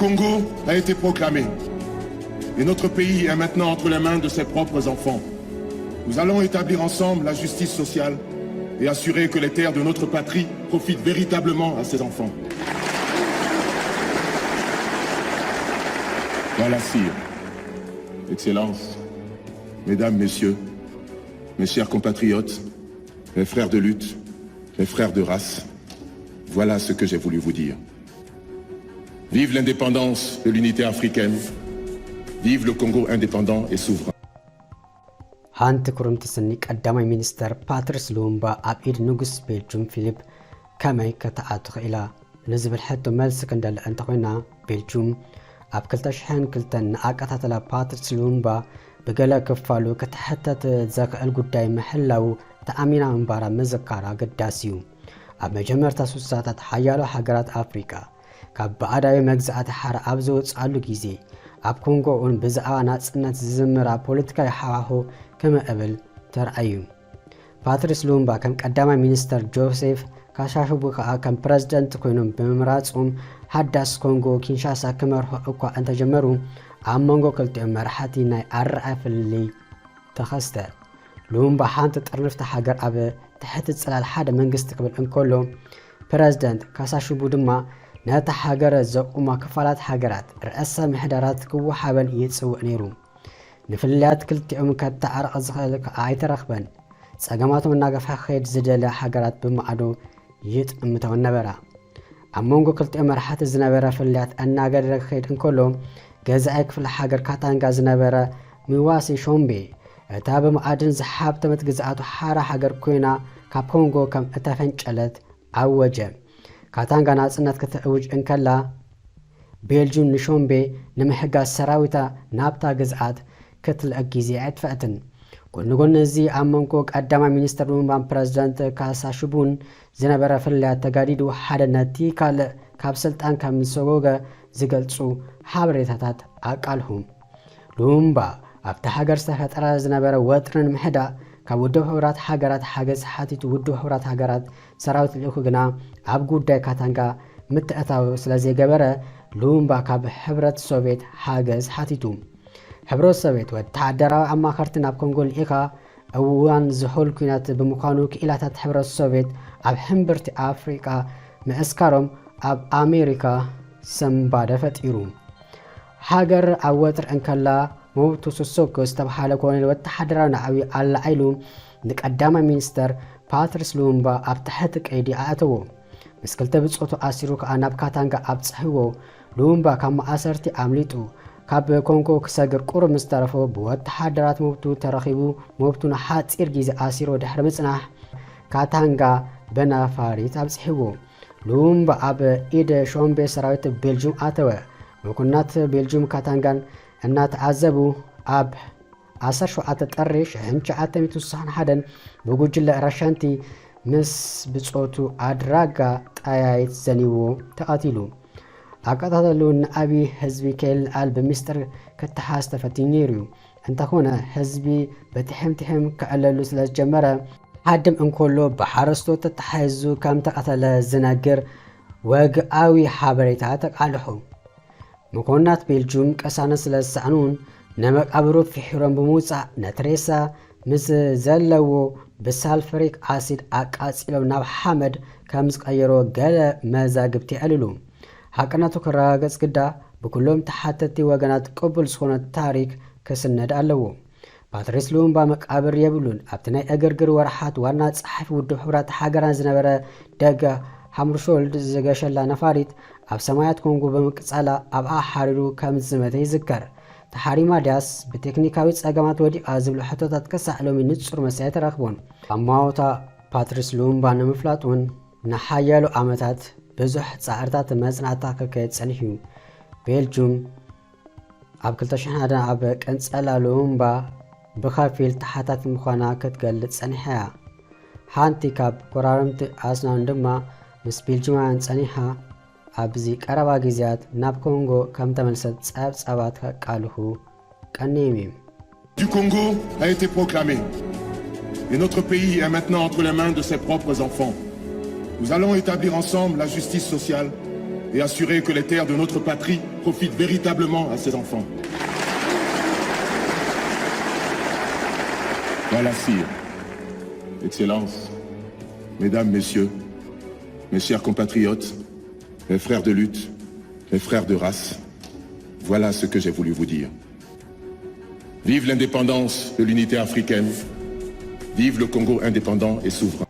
Congo a été proclamé et notre pays est maintenant entre les mains de ses propres enfants. Nous allons établir ensemble la justice sociale et assurer que les terres de notre patrie profitent véritablement à ses enfants. Voilà, Sire, Excellences, Mesdames, Messieurs, mes chers compatriotes, mes frères de lutte, mes frères de race, voilà ce que j'ai voulu vous dire. Vive l'indépendance et l'unité africaine. Vive le Congo indépendant et souverain. ሓንቲ ክርምቲ ስኒ ቀዳማይ ሚኒስተር ፓትሪስ ሉሙምባ ኣብ ኢድ ንጉስ ቤልጁም ፊሊፕ ከመይ ከተኣቱ ክኢላ ንዝብል ሕቶ መልሲ ክንደሊ እንተኾይና፣ ቤልጁም ኣብ ክልተ ሽሕን ክልተን ንኣቀታተላ ፓትሪስ ሉሙምባ ብገለ ክፋሉ ክትሕተት ዘኽእል ጉዳይ ምሕላው ተኣሚና ምንባራ ምዝካር ኣገዳሲ እዩ። ኣብ መጀመርታ ሱሳታት ሓያሎ ሃገራት ኣፍሪቃ ካብ ባዕዳዊ መግዛእቲ ሓራ ኣብ ዝወጽኣሉ ግዜ፣ ኣብ ኮንጎ እውን ብዛዕባ ናጽነት ዝዝምራ ፖለቲካዊ ሃዋሁ ክምዕብል ተራእዩ። ፓትሪስ ሉሙምባ ከም ቀዳማይ ሚኒስተር ጆሴፍ ካሳሹቡ ከኣ ከም ፕረዚደንት ኮይኖም ብምምራጾም፣ ሓዳስ ኮንጎ ኪንሻሳ ክመርሑ እኳ እንተጀመሩ፣ ኣብ መንጎ ክልቲኦም መራሕቲ ናይ ኣረኣእያ ፍልልይ ተኸስተ። ሉሙምባ ሓንቲ ጥርንፍቲ ሃገር ኣብ ትሕቲ ጽላል ሓደ መንግስቲ ክብል እንከሎ፣ ፕረዚደንት ካሳሹቡ ድማ ነታ ሃገር ዘቑማ ክፋላት ሃገራት ርእሰ ምሕደራት ክወሃበን ይጽውዕ ነይሩ። ንፍልልያት ክልቲኦም ከተዓርቕ ዝኽእል ከኣ ኣይተረኽበን። ጸገማቶም እናገፍሐ ክኸይድ ዝደሊ ሃገራት ብማዕዶ ይጥምተወን ነበራ። ኣብ መንጎ ክልቲኦም መራሕቲ ዝነበረ ፍልልያት እናገደደ ክኸይድ እንከሎ፣ ገዛኢ ክፍለ ሃገር ካታንጋ ዝነበረ ሚዋሲ ሾምቤ፣ እታ ብመኣድን ዝሓብተመት ግዝኣቱ ሓራ ሃገር ኮይና ካብ ኮንጎ ከም እተፈንጨለት ኣወጀ። ካታንጋ ናጽነት ክትእውጅ እንከላ፣ ቤልጁም ንሾምቤ ንምሕጋዝ ሰራዊታ ናብታ ግዝኣት ክትልእክ ግዜ ኣይጥፍአትን። ጎኒ ጎኒ እዚ፣ ኣብ መንጎ ቀዳማይ ሚኒስተር ሉሙምባን ፕረዚደንት ካሳሹቡን ዝነበረ ፍልልያት ተጋዲዱ፣ ሓደ ነቲ ካልእ ካብ ስልጣን ከም ዝሰጎገ ዝገልጹ ሓበሬታታት ኣቃልሑ። ሉሙምባ ኣብታ ሃገር ዝተፈጠረ ዝነበረ ወጥሪ ንምሕዳእ ካብ ውድብ ሕቡራት ሃገራት ሓገዝ ሓቲቱ፣ ውድብ ሕቡራት ሃገራት ሰራዊት ልኡኹ ግና ኣብ ጉዳይ ካታንጋ ምትእትታው ስለ ዘይገበረ፣ ሉሙምባ ካብ ሕብረት ሶቭየት ሓገዝ ሓቲቱ። ሕብረት ሶቭየት ወተሃደራዊ ኣማኸርቲ ናብ ኮንጎ ልኢኻ፣ እዋን ዝሑል ኲናት ብምዃኑ፣ ክኢላታት ሕብረት ሶቭየት ኣብ ሕምብርቲ ኣፍሪቃ ምዕስካሮም ኣብ ኣሜሪካ ስንባደ ፈጢሩ። ሃገር ኣብ ወጥሪ እንከላ፣ ሞቡቱ ሱሶኮ ዝተብሃለ ኮሎኔል ወተሃደራዊ ናዕቢ ኣላዒሉ፣ ንቀዳማይ ሚኒስተር ፓትሪስ ሉሙምባ ኣብ ትሕቲ ቀይዲ ኣእተዎ። ምስ ክልተ ብጾቱ ኣሲሩ ከኣ ናብ ካታንጋ ኣብጽሕዎ። ሉሙምባ ካብ መኣሰርቲ ኣምሊጡ ካብ ኮንጎ ክሰግር ቁሩብ ምስ ተረፎ፣ ብወተሃደራት ሞቡቱ ተረኺቡ፣ ሞቡቱ ንሓጺር ግዜ ኣሲሩ ድሕሪ ምጽናሕ፣ ካታንጋ ብነፋሪት ኣብጽሕዎ። ሉሙምባ ኣብ ኢድ ሾምቤ ሰራዊት ቤልጁም ኣተወ። መኮንናት ቤልጁም ካታንጋን እናተዓዘቡ፣ ኣብ ዓሰርተ ሸውዓተ ጥሪ ሽሕን ትሽዓተ ሚእትን ስሳን ሓደን ብጉጅለ ረሸንቲ ምስ ብጾቱ ኣድራጋ ጠያይት ዘኒዎ ተቐቲሉ። ኣቀታተሉ ንዓቢ ህዝቢ ከይልዓል ብምስጢር ክተሓዝ ተፈቲኑ ነይሩ እዩ። እንተኾነ፣ ህዝቢ በትሕም ትሕም ክዕለሉ ስለ ዝጀመረ፣ ሓድም እንከሎ ብሓረስቶት ተተሓሒዙ ከም ተቐተለ ዝነግር ወግኣዊ ሓበሬታ ተቃልሑ። መኮንናት ቤልጁም ቅሳነት ስለ ዝሰኣኑን፣ ንመቃብሩ ፍሒሮም ብምውጻእ፣ ነቲ ሬሳ ምስ ዘለዎ ብሳልፈሪክ ኣሲድ ኣቃጺሎም ናብ ሓመድ ከም ዝቐየሮ ገለ መዛግብቲ የዕልሉ። ሓቅነቱ ክረጋገጽ ግዳ፣ ብኩሎም ተሓተቲ ወገናት ቅቡል ዝኾነ ታሪክ ክስነድ ኣለዎ። ፓትሪስ ሉሙምባ መቃብር የብሉን። ኣብቲ ናይ ዕግርግር ወርሓት ዋና ጸሓፊ ውድብ ሕቡራት ሃገራት ዝነበረ ደግ ሃምርሾልድ ዝገሸላ ነፋሪት ኣብ ሰማያት ኮንጎ ብምቅጻላ ኣብኣ ሓሪሩ ከም ዝመተ ይዝከር። ተሓሪማ ድያስ ብቴክኒካዊ ጸገማት ወዲቓ ዝብሉ ሕቶታት ክሳዕ ሎሚ ንጹር መልሲ ኣይተረኽቦን። ኣማውታ ፓትሪስ ሉሙምባ ንምፍላጥ እውን ንሓያሎ ዓመታት ብዙሕ ጻዕርታት መጽናዕታ ክካየድ ጸኒሑ እዩ። ቤልጁም ኣብ ክልተ ሽሕን ሓደን ኣብ ቅንጸላ ሉሙምባ ብኸፊል ተሓታቲ ምዃና ክትገልጽ ጸኒሓ እያ። ሓንቲ ካብ ኮራርምቲ ኣስናን ድማ ምስ ቤልጂማውያን ጸኒሓ፣ ኣብዚ ቀረባ ግዜያት ናብ ኮንጎ ከም ተመልሰት ጸብጻባት ከቃልሑ ቀንዮም እዮም። Du Congo a été proclamé et notre pays est maintenant entre les mains de ses propres enfants. Nous allons établir ensemble la justice sociale et assurer que les terres de notre patrie profitent véritablement à ses enfants. Voilà, Sire, Excellences, Mesdames, Messieurs, mes chers compatriotes, mes frères de lutte, mes frères de race, voilà ce que j'ai voulu vous dire. Vive l'indépendance de l'unité africaine, vive le Congo indépendant et souverain.